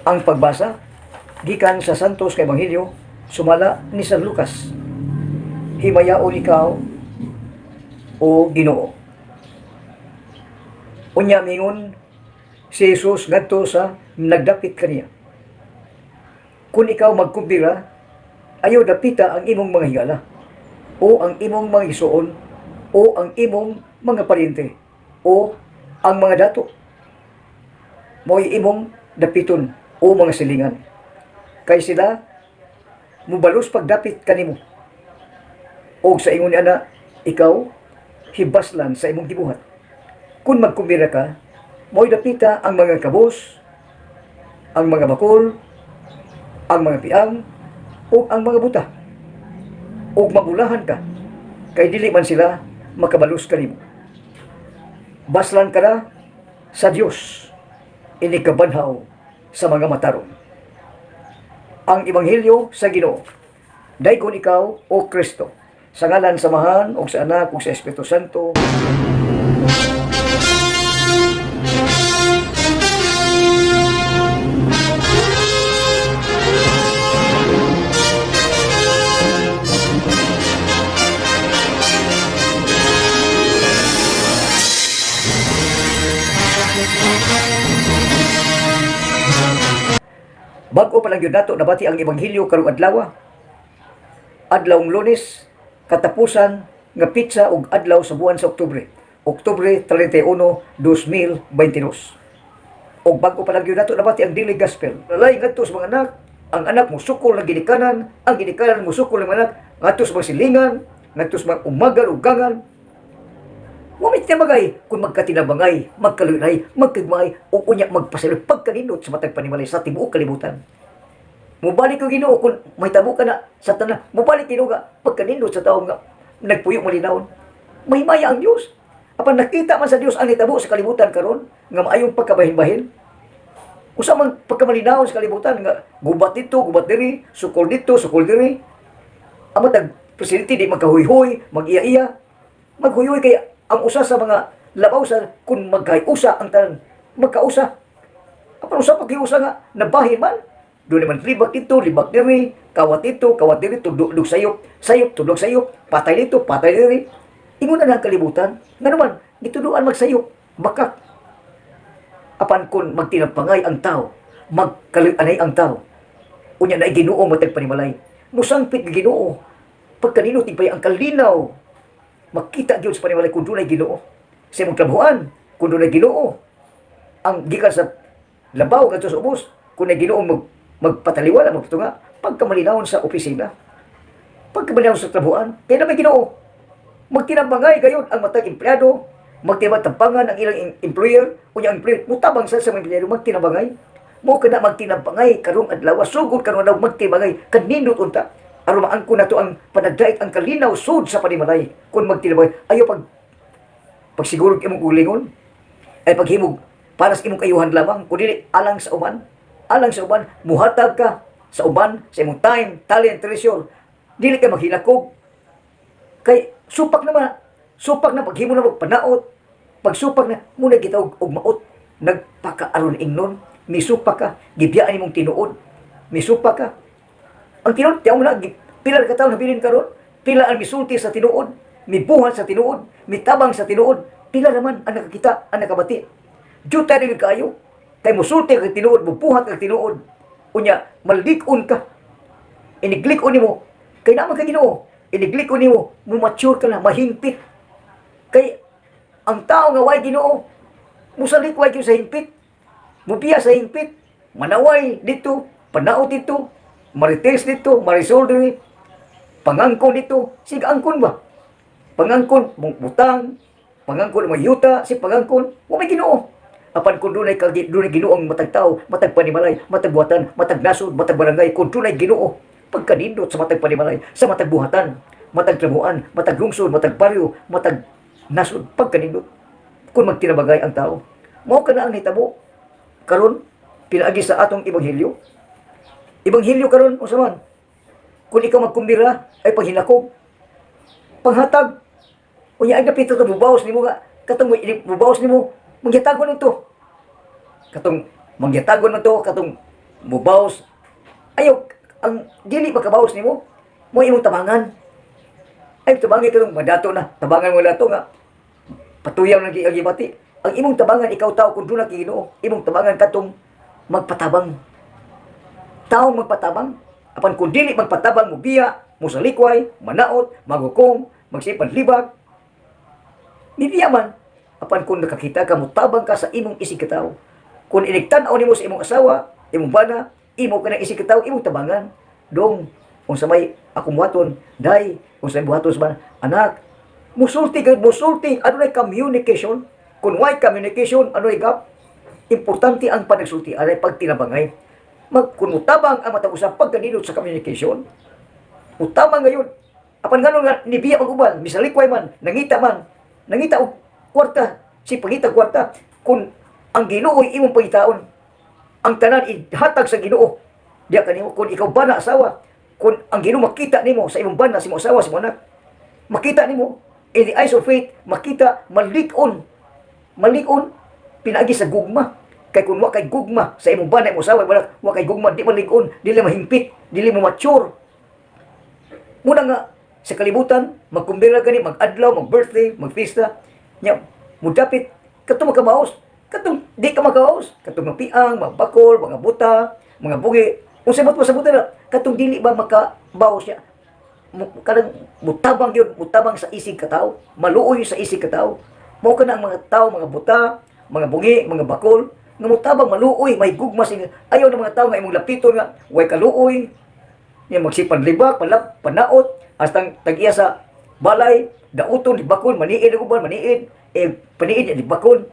Ang pagbasa gikan sa Santos nga Ebanghelyo sumala ni San Lucas. Himayaon ikaw, o Ginoo. Unya mingon si Jesus ngadto sa nagdapit kaniya: "Kung ikaw magkumbira, ayaw dapita ang imong mga higala, o ang imong mga igsuon, o ang imong mga paryente, o ang mga dato. Mo'y imong dapiton o mga silingan. Kay sila mubalos pagdapit kanimo. Og sa ingon ni ana, ikaw hibaslan sa imong gibuhat. Kung magkumbira ka, mo'y dapita ang mga kabos, ang mga bakol, ang mga piang, ug ang mga buta. Ug mabulahan ka, kay dili man sila makabalos kanimo. Baslan ka na sa Dios, inig kabanhaw sa mga matarong." Ang Ebanghelyo sa Ginoo. Daygon ikaw, o Kristo. Sa ngalan sa Amahan, ug sa Anak, ug sa Espiritu Santo. Bag-o pa lang gyud nato nabati ang Ebanghelyo karong adlaw. Adlawng Lunes, katapusan nga petsa ug adlaw sa buwan sa Oktubre. Oktubre 31, 2022. Og bag-o pa lang gyud nato nabati ang daily gospel. Lalay ngadto sa mga anak, ang anak mo sukol ng ginikanan, ang ginikanan mo sukol ng anak, ngadto sa mga silingan, ngadto sa mga umagal ug gangan. Wa may tinabangay kung magkatinabangay, magkalulay, magkagmay, o unya magpasalo pagkanindot sa matag panimalay sa tibuok kalibutan. Mubalik ko Ginoo kung may tabo ka na sa tanan, mubalik Ginoo nga pagkanindot sa tawo nga nagpuyo malinawon. Mahimaya ang Dios. Apan nakita man sa Dios ang nitabo sa kalibutan karon nga maayong pagkabahin-bahin. Usa man pagkamalinawon sa kalibutan nga gubat dito, gubat diri, sukol dito, sukol diri. Ang matag presidente di magkahuyhoy, mag-iya-iya. Maghuyhoy kay ang usa sa mga labaw sa kung magkaiusa ang tanan, magkausa. Apan usa pa usa nga nabahin man. Doon naman libak dito, libak diri, kawat dito, kawat diri, tudlog sayop, sayop, tudlog sayop, patay dito, patay diri. Ingon na ang kalibutan. Nga naman, gituduan magsayop, bakak. Apan kung magtinapangay ang tao, magkaluanay ang tao, unya na Ginoo matag panimalay. Musangpit Ginoo. Pagkanino tigpay ang kalinaw, makita gyud sa panimalay kung dunay Ginoo. Sa imong trabahoan, kung dunay Ginoo. Ang gikan sa labaw ngadto sa ubos, kung nay Ginoo magpataliwala, magpatunga, pagkamalinawon sa opisina, pagkamalinawon sa trabahoan, kaya na may Ginoo. Magtinabangay gayon ang matag empleyado, magtinabangan ang ilang employer, unya ang employer, mutabang sa mga empleyado, magtinabangay. Mo kana magtinabangay karong adlaw, sugod karong adlaw magtinabangay, kanindot unta. Aron maangkon nato ang panagdait ang kalinaw sud sa panimalay. Kung magtinabangay, ayo pag pagsiguro imong kaugalingon, ay paghimog para sa imong kayuhan lamang, kun dili alang sa uban, alang sa uban, muhatag ka sa uban, sa imong time, talent, treasure, dili ka maghilakog. Kay supak naman, supak na paghimo na panaot, pagsupak na muna kita og maot, nagpakaaron ingnon, misupak ka, gibiyaan imong tinuod, misupak ka. Ang tinuod, tiyaw mo na, pila ka taon nabilin karon, pila ang misulti sa tinuod, mibuhat sa tinuod, mitabang sa tinuod, pila naman ang nakakita, ang nakabati. Juta rin kaayo, kay musulti kag tinuod, mubuhat kag tinuod. Unya, malig-on ka. Iniglik-on nimo, kay naman kay Ginoo. Iniglik-on nimo, mumature ka na, mahingpit. Kay ang tao nga way Ginoo, musalik way sa hingpit. Mubiya sa hingpit, manaway dito, panaot dito, marites dito, marisol diri, pangangkon dito, sige angkon ba? Pangangkon butang, pangangkon mga yuta, si pangangkon, wa may Ginoo. Apan kung dunay kag dunay Ginoo ang matag tao, matag panimalay, matag buhatan, matag nasod, matag barangay, kung dunay Ginoo, pagkanindot sa matag panimalay, sa matag buhatan, matag trabuhan, matag lungsod, matag baryo, matag nasod, pagkanindot. Kung magtinabangay ang tao, mao kana ang nahitabo karon pinaagi sa atong ebanghelyo. Ebanghelyo karon unsa man? Kung ikaw magkumbira ay paghinakog, panghatag. Unya ay dapit to mubawas nimo nga katong mubawas nimo mangyatagon nito. Katong mangyatagon man to katong Mubaws. Ayaw, ang dili makabawas nimo, mo imong tabangan. Ay, tabangan katong madato na, tabangan mo dato nga patuyaw nang gibati. Ang imong tabangan, ikaw tao, kung duna kay Ginoo, imong tabangan katong magpatabang. Tao magpatabang. Apan kung dili magpatabang, mubiya, musalikway, manaot, maghukom, magsipan libak, nibiya man. Apan kung nakakita ka, mutabang ka sa imong isig katawo. Kung inigtan-aw nimo sa imong asawa, imong bana, imo ka ng isig katawo, imong tabangan. Dong, unsa may akong buhaton, day, unsa may buhaton sa bana, anak, musulti ka, musulti, adunay communication. Kung why communication, adunay gap. Importante ang panagsulti, adunay pagtinabangay. Kung mutabang ang matag usa pagkanindot sa communication, mutabang ngayon. Apan ngano nga nibiya ang uban, misalikway man, nangita man, nangita og kwarta, si pangita kwarta, kung ang Ginoo imong pangitaon, ang tanan ihatag sa Ginoo. Diya kanimo kung ikaw bana asawa, kung ang Ginoo makita nimo sa imong bana, sa imong asawa, sa imong anak, makita nimo in the eyes of faith, makita malig-on, malig-on pinaagi sa gugma. Kay kung wa kay gugma sa imong bana, imong asawa, wala wa kay gugma, di malig-on, dili mahimpit, dili mo mature. Muna nga sa kalibutan, magkumbira gani, mag-adlaw, mag-birthday, magfista, nya mudapit katong makabaos, katong di ka makabaos, katong mapiang, mga bakol, mga buta, mga bugi, unsay mo sa buta na, katong dili ba makabaos niya, kanang mutabang yun, mutabang sa isig katawo, maluoy sa isig katawo. Mao kana ang mga tao, mga buta, mga bungi, mga bakol, nga mutabang maluoy, may gugma sing ayaw ng mga tao nga imong lapiton nga way kaluoy, niya magsipan libak, palap, panaot, hastang tag-iya sa balay, dauton, libakon, maniid ang uban, maniid, eh, paniid niya, libakon.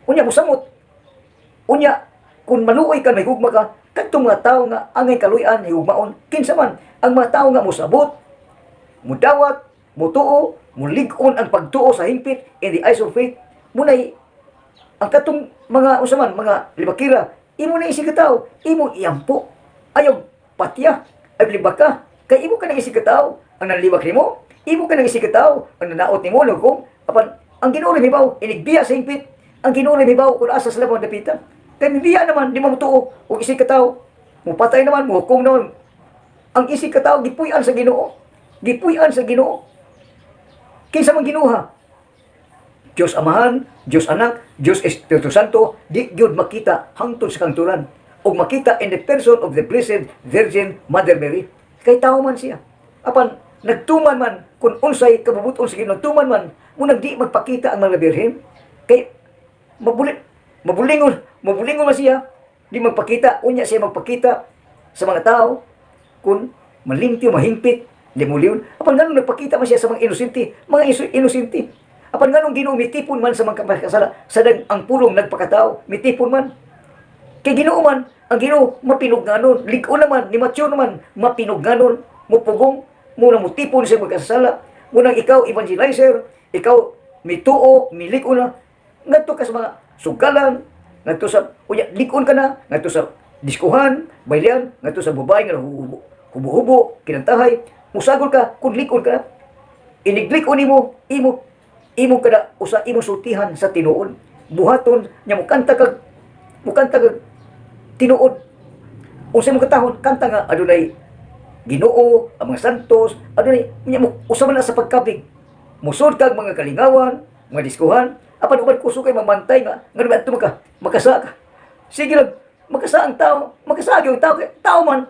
Unya, musamot. Unya, kung maluoy ka, may gugma ka, kadtong mga tao nga angay kaluyan, higugmaon, kinsa man, ang mga tao nga musabot, mudawat, mutuo, mulig-on ang pagtuo sa himpit in the eyes of faith, munay ang katong mga unsa man mga libakira, imo na isig katawo, imo iampo, ayaw patya, ay libaka kay imo ka nang isig katawo ang nanlibak nimo, imo ka nang isig katawo ang nanaot nimo naghukom. Apan ang Ginoo rin mibaw, inigbiya sa hingpit ang Ginoo rin mibaw kung asa sila mga dapita, kay mibiya naman, di mo mutuo og isig katawo, mupatay naman, muhukom naman. Ang isig katawo gipuy-an sa Ginoo, gipuy-an sa Ginoo. Kinsa man ginuha, Diyos Amahan, Diyos Anak, Diyos Espiritu Santo, di gyud makita hangtod sa kangturan. Ug makita in the person of the Blessed Virgin Mother Mary. Kay tao man siya. Apan nagtuman man kung unsay kabubuton sa Ginoo, nagtuman man munang di magpakita ang mga birhen kay mabulingon, mabulingon man siya, di magpakita. Unya siya magpakita sa mga tao kung malimpyo, mahingpit, di mo liyon. Apan nganong nagpakita man siya sa mga inosente, mga inosente? Apan nganong Ginoo mitipon man sa mga makasala, sa ang pulong nagpakatao, mitipon man? Kay Ginoo man, ang Ginoo mapinugnanon, lig-on naman, ni mature naman, mapinugnanon, mupugong, muna mutipon sa magkasala, munang ikaw evangelizer, ikaw mituo, milig-on na, ngadto ka sa mga sugalan, ngadto sa, unya, lig-on ka na, ngadto sa diskuhan, baylian, ngadto sa babae nga hubo-hubo, kinantahay, musagol ka, kung lig-on ka na, iniglig-on nimo, imo, imo kada usa imo sultihan sa tinuod. Buhaton nya mukanta kag tinuod. Unsay mo katahon, kanta nga adunay Ginoo, ang mga santos, adunay nya mo usa man na sa pagkabig. Musod kag mga kalingawan, mga diskuhan, apan uban kusog kay mamantay nga ngano ba adto maka makasa ka. Sige lang, makasa ang tao, makasa gyud ang tao, kay tao man.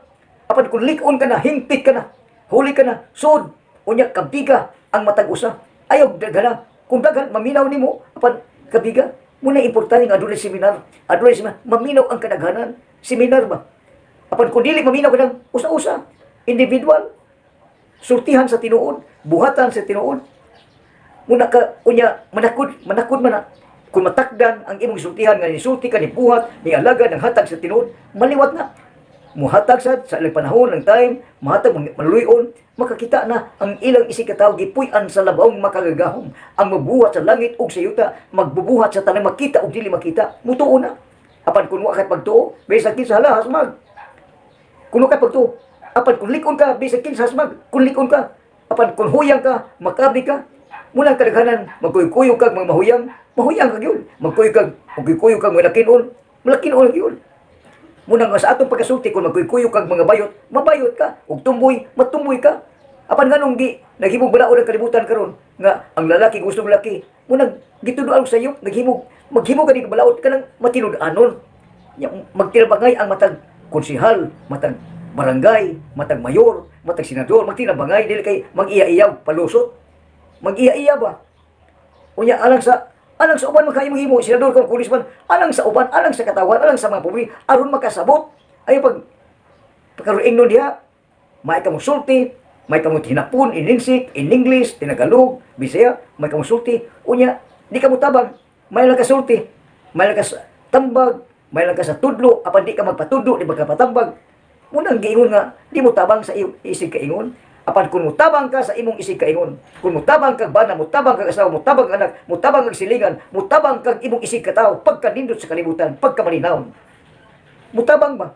Apan kung lig-on ka na, hingpit ka na, huli ka na, sud, unya kabiga ang matag usa. Ayaw daghala. Kung daghan maminaw nimo, apan kabiga. Muna importante nga adunay seminar, maminaw ang kadaghanan. Seminar ba? Apan kung dili maminaw ka nang usa-usa, individual, sultihan sa tinuod, buhatan sa tinuod. Muna ka, unya, manakod, manakod man na. Kung matakdan ang imong sultihan nga nisulti ka, ni buhat, ni alagad, ang hatag sa tinuod, maliwat na. Muhatag sa ilang panahon ng time, mahatag, maluyon, makakita na ang ilang isig katawo gipuy-an sa labawng makagagahom. Ang mabuhat sa langit ug sa yuta, magbubuhat sa tanang makita ug dili makita, mutuo na. Apan kung wa kay pagtuo, bisag kinsa hala hasmag. Kung wa kay pagtuo, apan kung lig-on ka, bisag kinsa hasmag, kung lig-on ka, apan kung huyang ka, makabi ka, mulang kadaghanan, magkuyog-kuyog kag mga mahuyang, mahuyang ka gyud. Magkuyog kag, magkuyog kag mga lakinon, malakinon gyud. Muna nga sa atong pagkasulti, kung magkuykuyo kag mga bayot, mabayot ka. Ug tumboy, matumboy ka. Apan nganong gi naghimog balaod ang kalibutan karon nga ang lalaki gusto lalaki, munang gituduan sa iyo, naghimog maghimo ka dito balaod kanang matinud-anon. Nya, magtinabangay ang matag konsehal, matag barangay, matag mayor, matag senador, magtinabangay dili kay mag-iya-iya palusot. Mag-iya-iya ba? Unya alang sa uban man kayo maghimo, senador ka, congressman, alang sa uban, alang sa katawan, alang sa mga pobre, aron makasabot. Ay pag pagkaroon ingnon diha, may ka sulti, may ka mo hinapon in Insik, in English, Tinagalog, Bisaya, may ka sulti, unya di ka mo tabang, may lang ka sulti, may lang ka sa tambag, may lang ka sa tudlo, apan di ka magpatudlo, di ba ka patambag. Munang giingon nga, di mo tabang sa iyong isig kaingon. Apan kung mutabang ka sa imong isig kaingon, kung mutabang kag bana, mutabang kag asawa, mutabang kag anak, mutabang kag silingan, mutabang kag imong isig katawo, pagkanindot sa kalibutan, pagkamalinawon. Mutabang ba?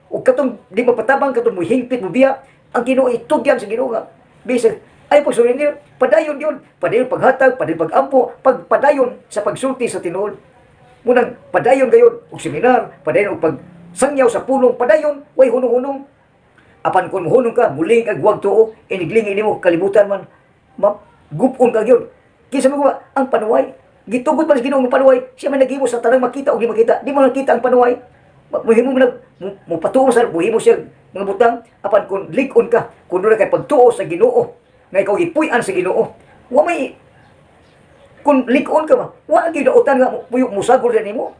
O katong di mapatabang, katong muhingpit mo biya, ang Ginoo itugyan sa Ginoo nga. Bisag ay pag surrender, padayon yun, padayon paghatag, padayon pagampo, pagpadayon sa pagsulti sa tinuod. Munang padayon gayon og seminar, padayon og pagsangyaw sa pulong, padayon way hunong-hunong. Apan kung muhunong ka, muling kag wag tuo, iniglingi nimo kalibutan man, ma gupon ka gyud. Kinsa man ba ang panuway? Gitugot man sa Ginoo ang panuway, siya man naghimo sa tanang makita o di makita, di mo nakita ang panuway. Muhimo mo nag mupatuo sa muhimo siya mga butang, apan kung lig-on ka, kung doon kay pagtuo sa Ginoo, nga ikaw gipuy-an sa Ginoo, wa may kung lig-on ka ba, wa gyud dautan nga musagol rin nimo.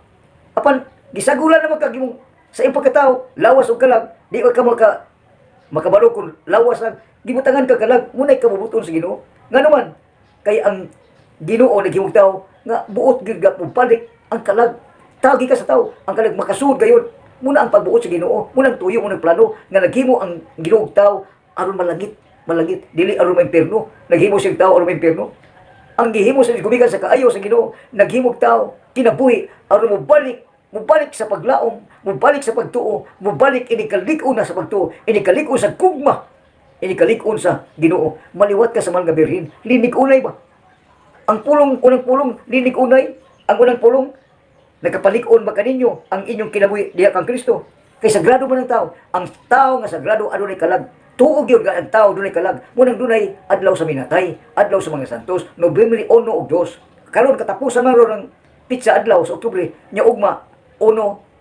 Apan gisagulan naman kag imong sa imong pagkatao, lawas ug kalag, di ka makabalo kung lawas lang gibutangan ka kalag, munay kabubuton sa Ginoo. Ngano man kay ang Ginoo naghimog tawo nga buot gyud ga balik ang kalag tagi ka sa tawo, ang kalag makasud gayon. Muna ang pagbuot sa Ginoo, muna ang tuyo, muna ang plano nga naghimo ang Ginoo og tawo aron malangit, malangit dili aron maimpierno. Naghimo siyang tawo aron maimpierno. Ang gihimo sa gumikan sa kaayo sa Ginoo, naghimog tawo kinabuhi aron mo balik sa paglaom, mo balik sa pagtuo, mo balik inikalig-on na sa pagtuo, inikalig-on sa gugma, inikalig-on sa Ginoo. Maliwat ka sa mga birhen, linig-unay ba? Ang pulong, unang pulong, linig-unay, ang unang pulong, nakapalig-on ba kaninyo ang inyong kinabuhi diha kang Kristo? Kay sagrado man ang tao. Ang tao nga sagrado adunay kalag. Tuo gyud nga ang tao dunay kalag. Munang dunay adlaw sa minatay, adlaw sa mga santos, Nobyembre 1 ug 2. Karon katapusan man ron ang pitsa adlaw sa Oktubre, nya ugma 1,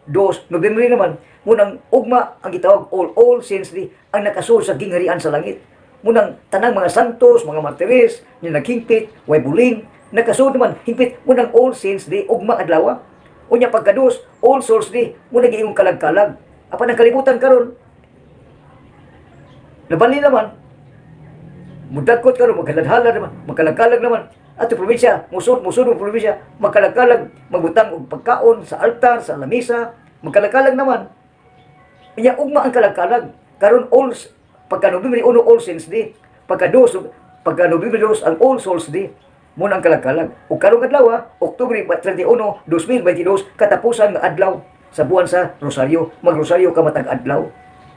2, Nobyembre naman. Munang ugma ang gitawag All Saints Day, ang nakasulod sa gingharian sa langit. Munang tanang mga santos, mga martires, nga naghingpit, way buling, nakasulod naman hingpit munang All Saints Day ugma adlaw. Unya pagkadus, All Souls Day, muna giingong kalag-kalag. Apan ang kalibutan karon, nabali naman, mudagkot karon, maghaladhalad naman, magkalag-kalag naman. Ato probinsya, musod, musod ang probinsya, magkalag-kalag, magbutang og pagkaon sa altar, sa lamisa, magkalag-kalag naman. Unya ugma ang kalag-kalag. Karon all pagka Nobyembre 1, All Saints Day, pagka dos, pagka Nobyembre 2 ang All Souls Day. Muna ang kalag-kalag. Ug karong adlaw, Oktubre 31, 2022, katapusan nga adlaw sa buwan sa Rosaryo. Magrosaryo ka matag adlaw.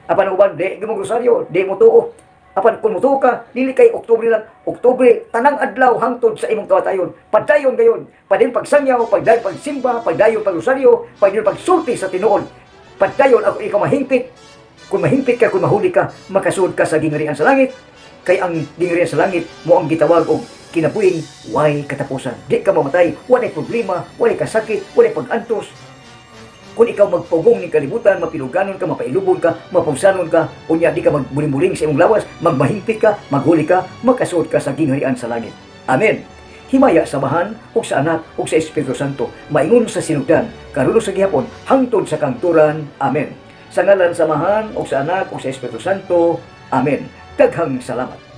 Apan ang uban, di mo rosaryo, di mo tuo. Apan kung motuo ka, dili kay Oktubre lang. Oktubre, tanang adlaw hangtod sa imong kamatayon. Padayon gayon. Padayon pagsangyaw, padayon pagsimba, padayon pagrosaryo, padayon pagsulti sa tinuod. Padayon ako ikaw mahingpit. Kung mahingpit ka, kung mahuli ka, makasud ka sa gingharian sa langit. Kay ang gingharian sa langit mo ang gitawag og kinabuhing way katapusan. Di ka mamatay, walay problema, walay kasakit, walay pag-antos. Kung ikaw magpugong ning kalibutan, mapiluganon ka, mapailubon ka, mapugsanon ka, unya di ka magbuling-buling sa imong lawas, magmahingpit ka, maghuli ka, makasuod ka sa gingharian sa langit. Amen. Himaya sa Amahan, ug sa Anak, ug sa Espiritu Santo, maingon sa sinugdan, karon sa gihapon, hangtod sa kangturan. Amen. Sa ngalan sa Amahan, ug sa Anak, ug sa Espiritu Santo. Amen. Daghang salamat.